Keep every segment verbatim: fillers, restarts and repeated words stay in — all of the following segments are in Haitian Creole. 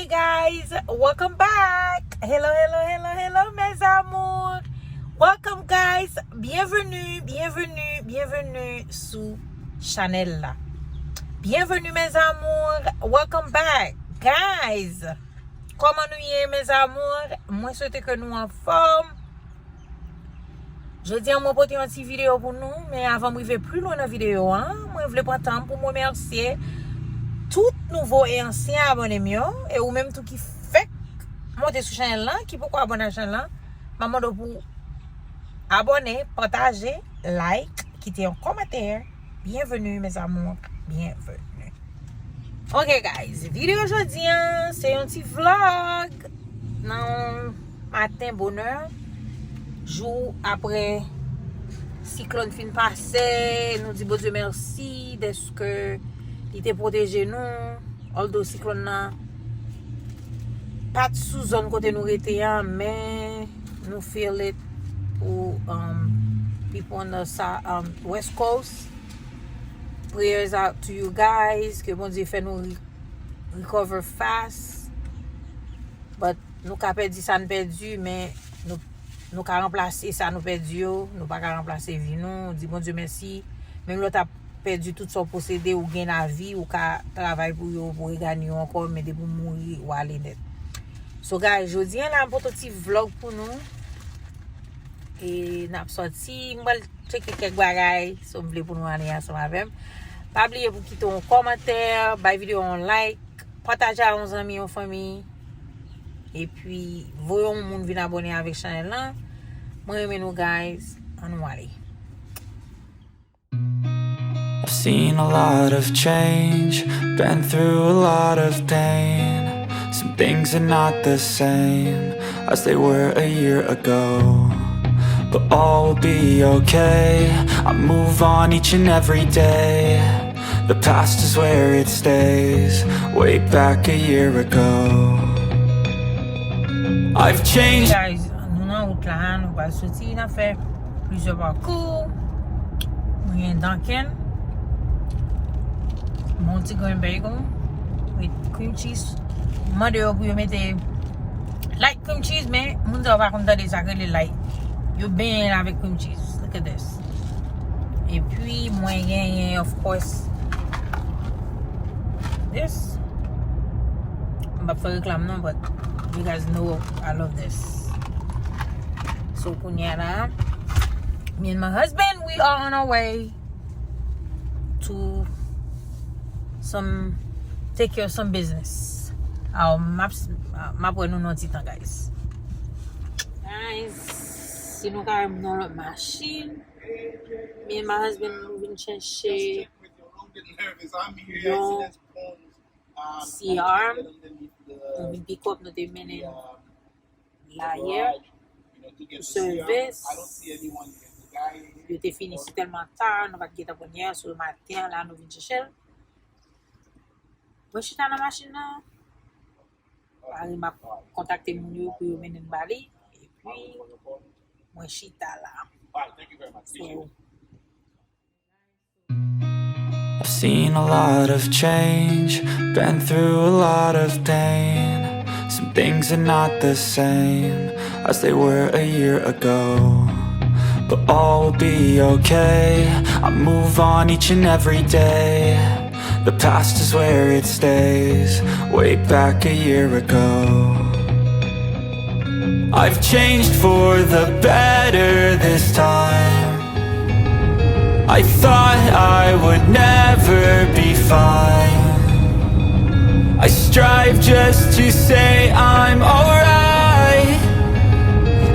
Hey guys, welcome back. Hello, hello, hello, hello, mes amours. Welcome guys. Bienvenue, bienvenue, bienvenue sou chanèl la. Bienvenue mes amours. Welcome back. Guys, kòman nou ye mes amours? Mwen swete ke nou anfòm. Jodi a mwen pote yon ti videyo pou nou, men avan m rive pli lwen nan videyo an, mwen vle pran tan pou m remèsye tout nouvo e ansyen abòne m yo, e ou menm tou ki fèk monte sou chanèl lan, ki poko abòne a chanèl lan, m ap mande w pou abòne, pataje, like, kite yon kòmantè. Bienvenue mes amours, bienvenue. Ok guys, videyo jodi an se yon ti vlog nan maten bonè, jou apre siklòn fin pase, nou di Bondye mèsi dèske li te pwoteje nou, although siklòn nan pa t sou zòn kote nou rete an, men nou feel it pou um, people on the sa- um, West Coast. Prayers out to you guys. Ke Bondye fè nou re- recover fast. But nou ka pèdi sa n pèdi, men nou, nou ka ranplase sa nou pèdi yo. Nou pa ka ranplase vi nou. Di Bondye mèsi. Menm lè w ta pèdi tout sa w posede, ou gen lavi, ou ka travay pou yo, pou reganye yo ankò, men depi w mouri, w ale nèt. So guys, jodi an la, m pote ti vlog pou nou. E n ap sòti, m pral tcheke kèk bagay. So m vle pou nou ale ansanm avè m. Pa bliye pou kite yon kòmantè, bay videyo yon like, pataje a yon zanmi, yon fanmi. Epi voye yon moun vin abòne avèk chanèl lan. Mwen renmen nou guys. Ann nou ale. I've seen a lot of change, been through a lot of pain. Some things are not the same as they were a year ago. But all will be okay. I move on each and every day. The past is where it stays. Way back a year ago. I've changed. Guys, nou nan wout la, nou pral soti, n ap fè plizyè pakou. Nou gen Dunkin, Multi Grain Bagel, with cream cheese. Mande yo pou yo mete light cream cheese, men moun sa yo pa konn tande sa k rele light. Yo benyen l avèk cream cheese. Look at this. Epi mwen genyen, of course, this. M p ap fè reklam non, but you guys know I love this. So kounye a la, me and my husband, we are on our way to some take care of some business. Um, m ap m ap wè nou nan ti tan, guys. Guys, si nou ka wè m nan lòt machin, me and my husband nou vin chèche yon C R, nou vin pick up, nou te mennen l ayè pou sèvis. Yo te fini, se tèlman ta, nou pa t gentan konn yè, so maten an la nou vin chèche l. Mwen chita nan machin nan, pare m ap kontakte moun yo pou yo mennen m ba li, epi mwen chita la. So, I've seen a lot of change, been through a lot of pain. Some things are not the same as they were a year ago. But all will be okay. I move on each and every day. The past is where it stays, way back a year ago. I've changed for the better this time. I thought I would never be fine. I strive just to say I'm alright.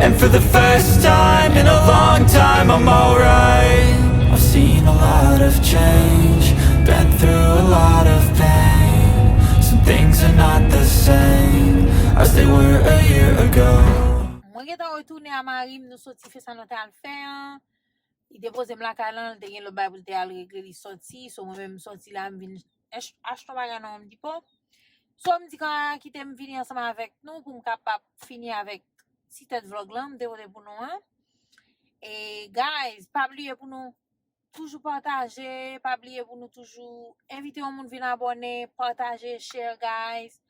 And for the first time in a long time, I'm alright. I've seen a lot of change, been through a lot of pain. Some things are not the same as they were a year ago. Mwen gentan retounen a mari m, nou soti fè sa nou te al fè an. Li depoze m lakay lan, li te gen lòt bagay pou l te al regle, li sòti. So mwen menm m sòti la, m vin ach- achte yon bagay nan Home Depot. So m di kan kite m vini ansanm avèk nou pou m kapab fini avèk ti tèt vlog lan m te pote pou nou an. E guys, pa bliye pou nou toujou pataje, pa bliye pou nou toujou envite yon moun vin abòne, pataje, share guys.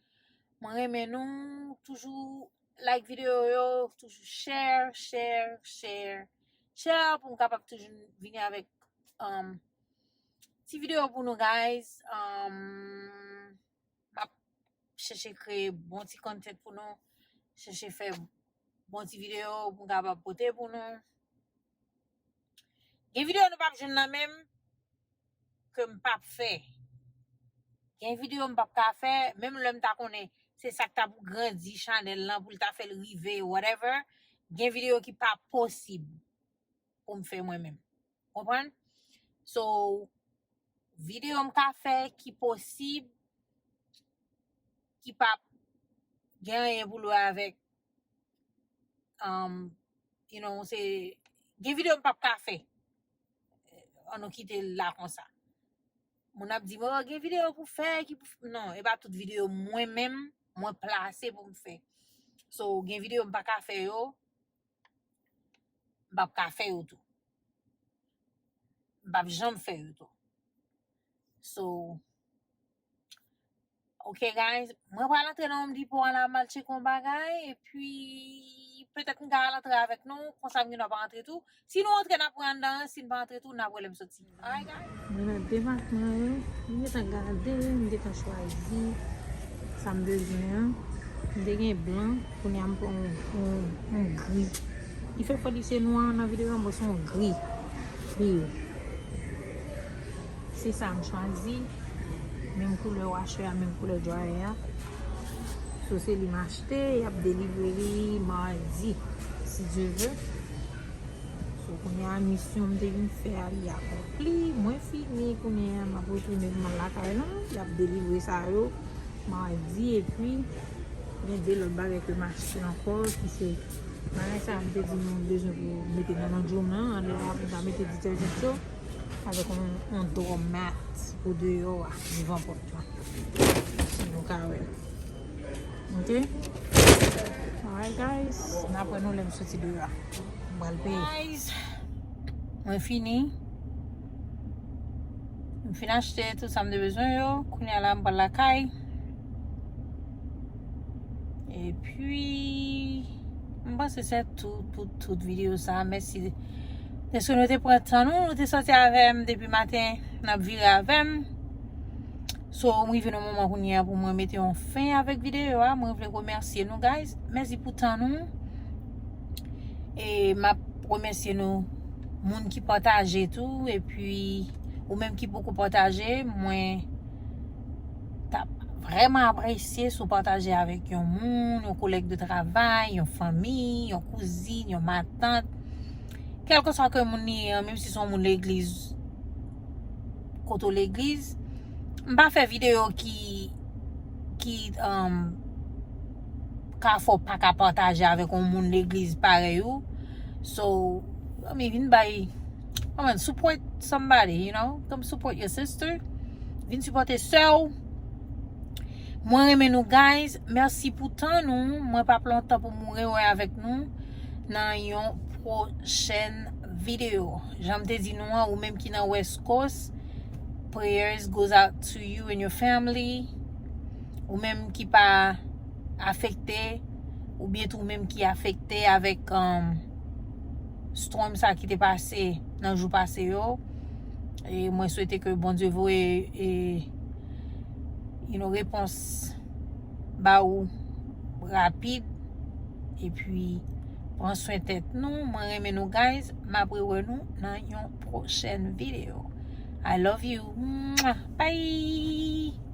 Mwen renmen nou. Toujou like videyo yo, toujou share, share, share, share pou m kapab toujou vini avèk um, ti videyo pou nou, guys. Um, m ap chèche kreye bon ti content pou nou, chèche fè bon ti videyo pou m kapab pote pou nou. Gen videyo nou p ap jwenn nan men m ke m p ap fè. Gen videyo m p ap ka fè, menm lè m ta konnen se sa k t ap grandi chanèl lan pou l ta fè l rive, whatever. Gen videyo ki pa posib pou m fè mwen menm. Konprann? So, videyo m ka fè ki posib, ki p ap gen anyen pou l wè avèk um, you know, se gen videyo m p ap ka fè. An nou kite l la konsa. Moun ap di m, oh, gen videyo pou fè, ki pou f-, non, e pa tout videyo mwen menm, mwen plase pou m fè. So, gen videyo m pa ka fè yo, m p ap ka fè yo tou. M p ap janm fè yo tou. So, ok, guys, mwen pral antre nan Home Depot an la, m al tcheke yon bagay, epi petèt m ka al antre avèk nou, konsa m gen dwa pa antre tou. Si nou antre, n ap wè anndan an, si n pa antre tou, n ap wè lè m soti. Alright, guys? Mwen nan depatman yo, m gentan gade, m gentan chwazi sa m bezwen an. M te gen blan, kounye a m pran yon, yon, yon gri. Li fè fò li se nwa nan videyo an, mwen se yon gri. Li ye. Se sa m chwazi. Menm koulè washer a, menm koulè dryer a. So se li m achte, y ap delivre li madi, si Dye vle. So kounye a misyon m te vin fè a li akonpli. Mwen fini kounye a, m ap retounen pou m al lakay lan. Y ap delivre sa yo madi, epi gen de lòt bagay ke m achte ankò, ki se bagay sa a m te di nou bezwen pou mete nan londroman, anlè a pou ta mete detergent yo, avèk yon, yon doormat pou deyò a, devan pòt la. Si nou ka wè. Ok? Alright, guys. N ap wè nou lè m soti deyò a. M pral peye. Guys, mwen fini. M fin achte tout sa m te bezwen yo. Kounye a la, m pral lakay. Epi, m panse se tout pou tout videyo sa. Mèsi dèske nou te pran tan nou, nou te sòti avè m depi maten, n ap vire avè m. So, m rive nan moman kounye a pou mwen mete yon fen avèk videyo a. Mwen vle remèsye nou, guys. Mèsi pou tan nou. E m ap remèsye nou, moun ki pataje tou, epi ou menm ki poko pataje, mwen t ap vrèman apresye si w pataje avèk yon moun, yon kolèg de travay, yon fanmi, yon kouzin, yon matant, kèlkeswa ke moun li ye, menm si se yon moun legliz, kote w legliz, m pa fè videyo ki, ki, um, ka fè w pa ka pataje avèk yon moun legliz parèy ou. So, I mean, vin bay, I mean, support somebody, you know? Come support your sister. Vin sipòte sè w. Mwen renmen nou, guys. Mèsi pou tan nou. Mwen p ap lontan pou m rewè avèk nou nan yon pwochèn videyo. Jan m te di nou an, ou menm ki nan West Coast, prayers goes out to you and your family. Ou menm ki pa afekte, oubyen tou ou menm ki afekte avèk, um, storm sa ki te pase nan jou pase yo. E mwen swete ke Bondye voye, e, you know, repons ba ou rapid. Epi, pran swen tèt nou. Mwen renmen nou, guys. M ap rewè nou nan yon pwochèn videyo. I love you. Mwah. Bye.